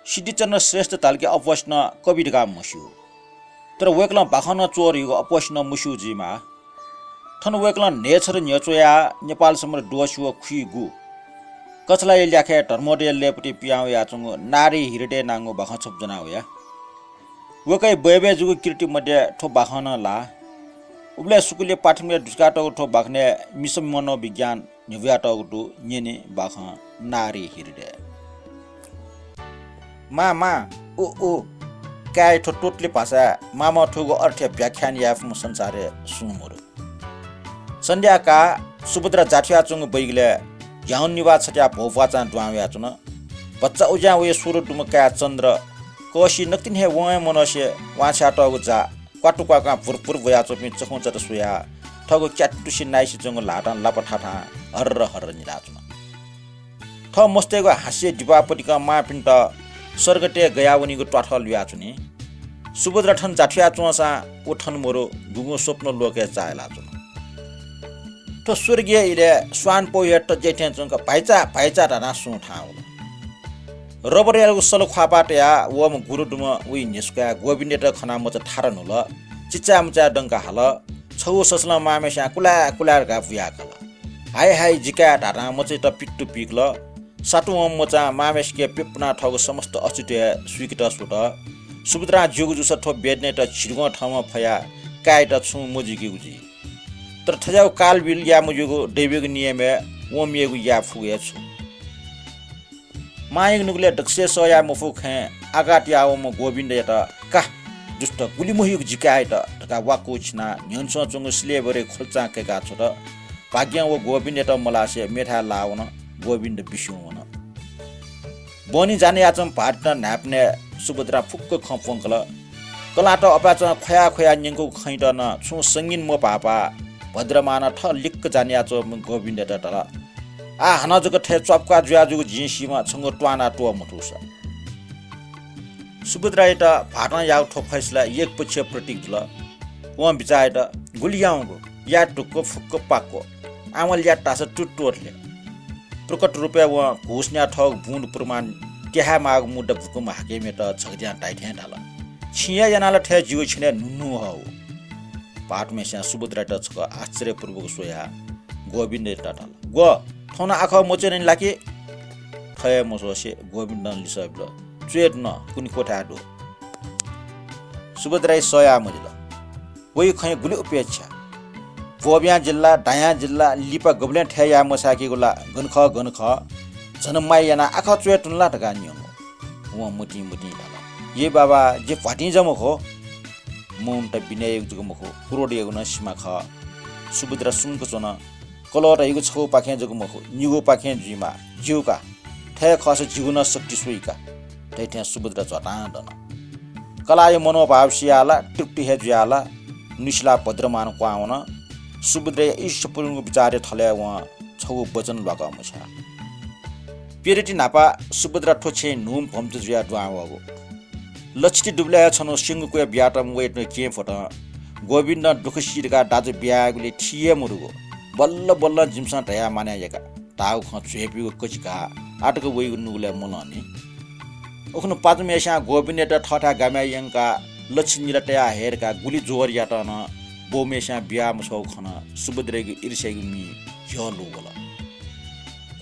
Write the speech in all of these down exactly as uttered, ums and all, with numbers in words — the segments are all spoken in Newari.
सिद्धिचन्द्र श्रेष्ठ धाल कि अप्वःसिनं कवि धकाः म्हस्यू। तर वय्कलं बाखं नं च्वः धइगु अप्वःसिनं म्हस्यू जुइमाः। थन वय्कलं न्हय्छर न्ह्यः च्वयाः नेपाल सम्बत द्वःछि व खुइगु कछलाया ल्याखय् धर्मोदय लय्पति पिहां वयाच्वंगु नारी हृदय नांगु बाखं छपु ज्वना वया। वय्कःया बय्बय् जूगु कृति मध्ये थ्व बाखं नं लाः। उबलय् सुकुलय् पाठ्यक्रमय् दुथ्याकातःगु थ्व बाखनय् मिसा मनोविज्ञान न्ह्यब्वयातःगु दु। न्यने बाखं नारी हृदय। मां, मां, उ, उ, काय् थ्व तोतली भाषाय् मामं थूगु अर्थया व्याख्यान याये फुम्ह संसारय् सुं मदु। सन्ध्या काः सुभद्रा जाथ्याच्वंगु बैगलय् घ्याउँ निभाः छत्याः भौपाचां दुहां वयाच्वन। भचा उज्यां वया स्वदँ दुम्ह काय् चन्द्र कःसि नकतिनि हे वं हे मनसे वांछ्यातःगु जा क्वातुक्वाकां भुरभुर ब्वयाच्वंपिं चखुंचात स्वयाः थःगु क्यातुसि नाइसि च्वंगु ल्हातं लापा थाथां हर्र हर्र निलाच्वन। थः मस्तय्गु हास्यया दिपाः पतिकं मांपिन्त स्वर्गतय् गयावनीगु त्वाथः लुयाच्वनी। सुभद्रा थन जाथ्याच्वंसां व थन मदु, गुगुं स्वप्न लोकय् चाःहिलाच्वन। थ्व स्वर्गीय इलय् स्वानपौ हे तज्याइ थें च्वंक भाइचा, भाइचा धानाः सुं थाहां वल। रबरयागु सल ख्वाःपाः तयाः वःम्ह गुरु दुम्ह वइ न्ह्यसुकाय् गोविन्दयात खनाः मचा थारा न्हुल। चिचाय् मुचाय् दंका हाल। छगू ससलं मांम्हेस्यां कुलाय् कुलाय् धकाः बुयाः काल। हाय हाय जि काय् धाधां मचायात पित्तु पिकल। सातुवं मचां मांम्हेस्के प्यपुनाः थःगु समस्त अस्तित्व हे सुइकेत स्वत। सुभद्रां ज्यूगु जूसा थ्व वेदनायात झिदुगं थःम्हं फयाः काय्‌यात छुं मजुइकेगु जुइ। तर थज्याःगु कालबिल याये मज्यूगु दैवीगु नियमय् वं मेगु याये फुगु हे छु। मांयागु नुगलय् दकलय् सह याये मफुगु खँय् आघात याः वःम्ह गोविन्दयात का दुष्ट गुलि मह्यूगु जि काय्‌यात धकाः वाक्कु छिनाः न्ह्यःने च्वंगु सिलेबरय् ख्वल्चां कय्‌का छ्वत। भाग्यं व गोविन्दयात मलासे मेथाय् लाः वन। गोविन्द बिस्युं वन। बहनी जाने याःच्वंम्ह भाःतिनं न्हाय्‌पनय् सुभद्रां फुक्क खँ प्वंकल। कलाःत अपाय्‌चं ख्वया ख्वया न्यंकूगु खँयात नं छुं संगीन मपाःपाः भद्रमानं थः लिक्क जाने याःच्वंम्ह गोविन्दयात धाल, आः हानं जक थथे च्वापुका जुया जूगु जिं सीम्ह, छंगु त्वाना त्वः मथूसा। सुभद्रायात भाःतं याःगु थ्व फैसला एक पक्षीय प्रतीक जुल। वं बिचाः यात, गुलि याउँगु, याये धुक्क फुक्क पाक्व। आः वं ल्यात धाःसा तुत्वःतले। प्रकट रूपय् वं घुस न्याः थःगु बुँद प्रमाण त्याहाय् माःगु मुद्दा बुकं हाकिमयात झगद्यां धाइ थें धाल, छिं हे यानाः ला थथे जिगु छेनय् न्हून्हू हःगु। भाःतम्हेस्यां सुभद्रायात छकः आश्चर्यपूर्वक स्वयाः गोविन्दयात धाल, ग्व, थौं नं आखः मच्वनेनि ला कि? थथे मसोसे गोविन्दं लिसः बिल, च्वय् धुन, कुने क्वथाय् दु। सुभद्राया सः याये मजिल। वइ खँय् गुलि उपेक्षा। ब्वब्यां जिल्ला, दायां जिल्ला, लिपा गबलें थथे याये मछाय्‌केगु ला गन खः, गन खः। झन माया यानाः आखः च्वय् धुन ला धकाः न्यंगु। वं मतिं मतिं धाल, ये बाबा, जि भ्वातिं जक मखु। मौनता विनययागु जक मखु, क्रोधयागु नं सिमा खः। सुभद्रा सुम्क च्वन। कलह धइगु छगूपाखें जक मखु, निगूपाखें जुइमाः। ज्यू का, थथे खःसा जिगु नं शक्ति स्वइ का। धइथें सुभद्रा झ्वातां दन। कलाःया मनोभाव सियाः ला, तृप्ति हे जुयाः ला, नुसिलाः भद्रमान क्वहां वन। सुभद्राया ईर्ष्यापूर्ण विचारया थलय् वं छगू वचन ल्वाकः मछ्याः। प्यदँति न्हापा सुभद्रा थ्व छेँय् न्हूम्ह भम्चा जुयाः दुहां वःगु। लच्छि ति दुबलय् हे छन्हु स्यंगू क्वय् बियातःम्ह वय्‌कःया केहेँ फ्वतं गोविन्दं दुःख सी धकाः दाजु बियायेगुली थी हे मदुगु। बल्ल बल्लं जिमिसं धयाः मानय् याका धाःगु खँ झ्वय्‌पीगु कचिकाः आः तक वइगु नुगलय् मलंनि। उखुन्हु पाजुम्हेस्यां गोविन्दयात थःथाय् गामय् यंकाः लच्छि निला तयाः हये धकाः गुलि जोर यात नं बौम्हेस्यां बिया मछ्वःगु खनाः सुभद्रायागु ईर्ष्यायागु मि झ्यः लुवल।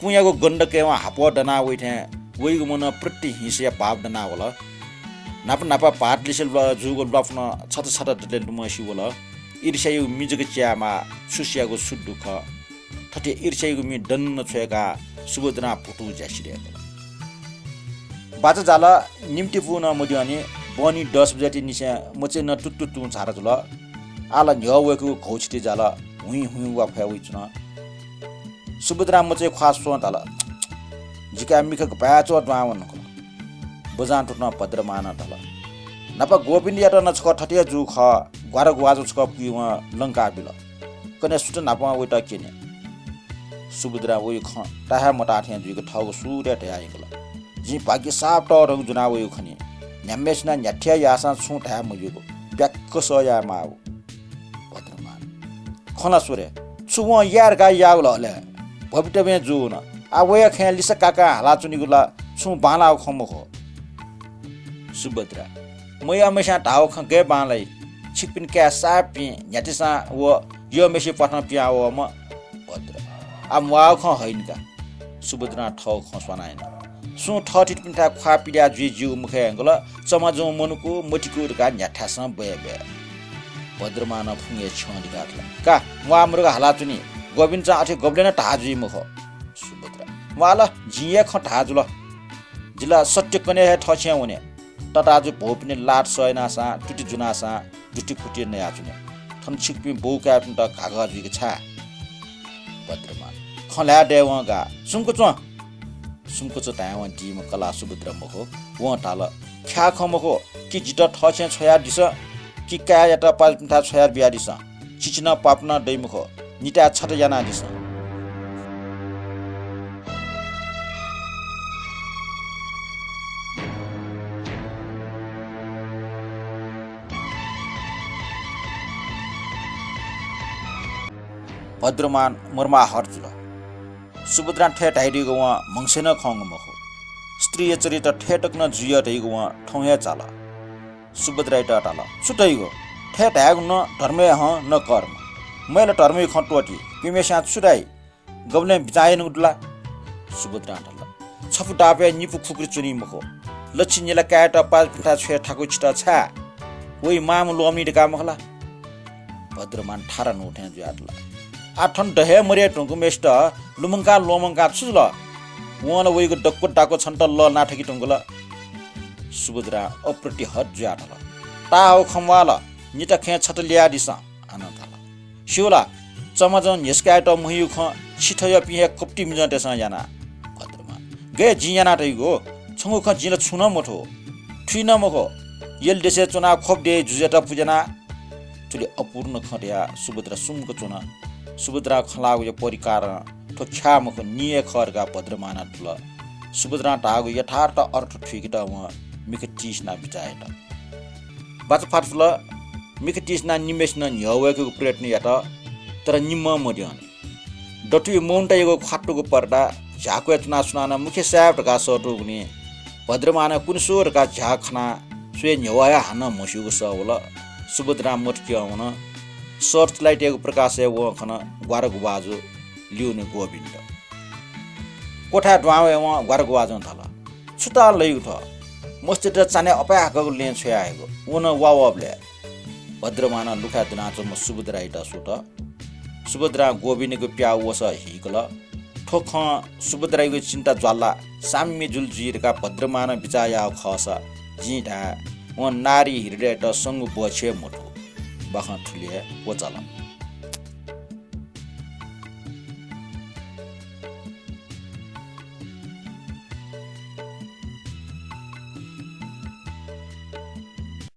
कुँयागु गन्धकय् वं हापः दना वइ थें वइगु मनं प्रति हिंसाया भाव दना वल। न्हापा न्हापा भाःत लिसे ल्वा-, जूगु ल्वापु नं छता छता दतले लुमंसि वल। ईर्ष्यायागु मि जक च्यायेमाः, सुसियागु छु दुःख। थथे ईर्ष्यायागु मि दन छ्वय्‌काः सुभद्रां भुतू ज्या सिधय्‌कल। बाचा जाल, निम्ति पू नं मद्यःनि, बहनी दस बजेतिनिसें मचाय् नं तुत्तु तुं झारा जुल। आः ला न्ह्यः वय्‌केगु घौछिति जाल, हुइँ हुइँ वा फय् वइच्वन। सुभद्रां मचाय् ख्वाः स्वं धाल, जि काय् मिखा गपाय् च्वः दुहां वन धुंकल। बजां तुतं भद्रमानं धाल, न्हापा गोविन्दयात नं छकः थथे जूगु खः, ग्वारा ग्वाजु छकः पुइ वं लंका बिल। कन्हय् सुथ न्हापां वइत क्यने। सुभद्रां वइगु खँ ताहाय् मताः थें जुइक थःगु सुरय् धयाः यंकल। जिं भाग्य साप तःधंगु ज्वना वइगु खनी। न्ह्याम्हय्‌सिनं न्ह्याथे याःसां छुं धाये मज्यूगु। ब्याक्क सह याये माःगु। भद्रमान। खँ ला स्व रे। छु वं याये धकाः याःगु ला अले? भवितव्यं जूगु नं। आः वया खँय् लिसा काकां हालाच्वनीगु ला छुं बांलाःगु खँ मखु। सुभद्रा, मयःम्हेस्यां धाःगु खँ गय् बांलाइ? छिकपिनि काय् साःपिं न्ह्याथेसां व यःम्हेसिया प्वाथं पिहां वःम्ह। भद्र, आ म्वाःगु खँ हइनि का। सुभद्रां थःगु खँ स्वानाः याना। सुं थःथितिपिन्थाय् ख्वाः पिल्याः जुइ ज्यूगु मखु धुंकल, चमाजुं मनुकू मतिकू धकाः न्ह्याथासं बय् बय्। भद्रमानं फुंगय् छ्यं लिकाः धाल, का, म्वाः मदुक हालाच्वनी, ग्वबिन्चं अथे गबलें नं धाः जुइ मखु। सुभद्रा, म्वाः ला, जिं हे खँ धाः जुल। जि ला सत्य कन्हय् हे थःछेँय् वने। तताजु भौपिनि लात सः यानासां, तुति जुनासां, दुतिफुति नयाच्वने। थन छिकपिं बौकाय्‌पिन्त घाघा जुइक छाय्? भद्रमान, खँ ल्हाये दयेवं गाः, सुम्क च्वँ। सुम्क च्वँ धायेवं दीम्ह कलाः सुभद्रा मखु। वं धाल, ख्याः खँ मखु, कि जितः थःछेँय् छ्वयादिसँ, कि काय्‌यात पाजुपिन्थाय् छ्वयाबियादिसँ। चिचिनं पाप नं दइ मखु, निताय् छता यानादिसँ। भद्रमान मर्माहत जुल। सुभद्रां थथे धाइदीगु वं म्हगसय् नं खंगु मखु। स्त्रीया चरित्र थथे तक नं जुइ धइगु वं थौं हे चाल। सुभद्रायात धाल, छु धइगु? थथे धायेगु न धर्मय् हं न कर्म। मय्‌ला धर्मया खँ त्वःति, पिम्हेस्यां छु धाइ? गबलें बिचाः यानागु दु ला? सुभद्रां धाल, छपु दापय् निपु खुकुरी च्वनी मखु। लच्छि निला काय्‌यात पाजुपिन्थाय् छ्वये थाकु छितः छाय्? वइ मांम्ह ल्वःमनी धकाः मखु ला? भद्रमान थारा न्हू थें जुयादिल। आः थन द हे मदये धुंकूम्हेसित लुमंकाः ल्वःमंकाः छु जुल? वं ला वइगु दक्व दाक्व छन्त लःल्हाना थके धुंकल। सुभद्रां अप्रतिहत जुयाः धाल, ताःहाकः खँ म्वाःल, निता खँय् छता ल्यायादिसँ। हानं धाल, स्यू ला, चमाजुं न्ह्यसः कायेत महयागु खँ छिथाय्‌यापिं हे कपटी मिजंतय्‌सं याना। भद्रमान, गय् जिं याना धइगु? छंगु खँ जिं ला छुं नं मथू। थुइ नं मखु, यल देशय् च्वनाः ख्वप देय् जुजुयात पुज्याना। थुलि अपूर्ण खँ धयाः सुभद्रा सुम्क च्वन। सुभद्रां खँ ल्हाःगुया परिकारं थ्व ख्याः मखु, निं हे खः धकाः भद्रमानं धाल। सुभद्रां धाःगु यथार्थ अर्थ थुइकेत वं मिखा तिसिनाः बिचाः यात। बाचा फात जुल। मिखा तिसिनाः निम्हय्‌सिनं न्ह्यः वय्‌केगु प्रयत्न यात, तर निम्हं मद्यःनि। दथुइ मौनतायागु ख्वातुगु पर्दा झ्याःक्वय् च्वनाः सुनानं मुखे सायेबु धकाः सःतूगुलिं भद्रमानं कुने स्व धकाः झ्याः खनाः स्वये न्ह्यवः हे हानं म्हस्यूगु सः वल। सुभद्रां मत क्यं वन। सर्च लाइटयागु प्रकाशय् वं खन ग्वारा गुभाजु लिउने गोविन्द। क्वथाय् दुहां वयेवं ग्वारा गुभाजुं धाल, छु ताल लइगु थ्व? मस्तय्‌त चान्हय् अपाय् हाकःगु लँय् छ्वयाहयेगु। व नं वा वःबलय्। भद्रमानं लुखाय् दनाच्वंम्ह सुभद्रायात स्वत। सुभद्रां गोविन्दयागु प्याः वसः हीकल। थ्व खँ सुभद्रायागु चिन्ता ज्वाला साम्य जुल जुइ धकाः भद्रमानं बिचाः याःगु खःसा जिं धाये, वं नारी हृदययात संगु बःछि हे मथू। बाखं थुलि हे क्वचाल।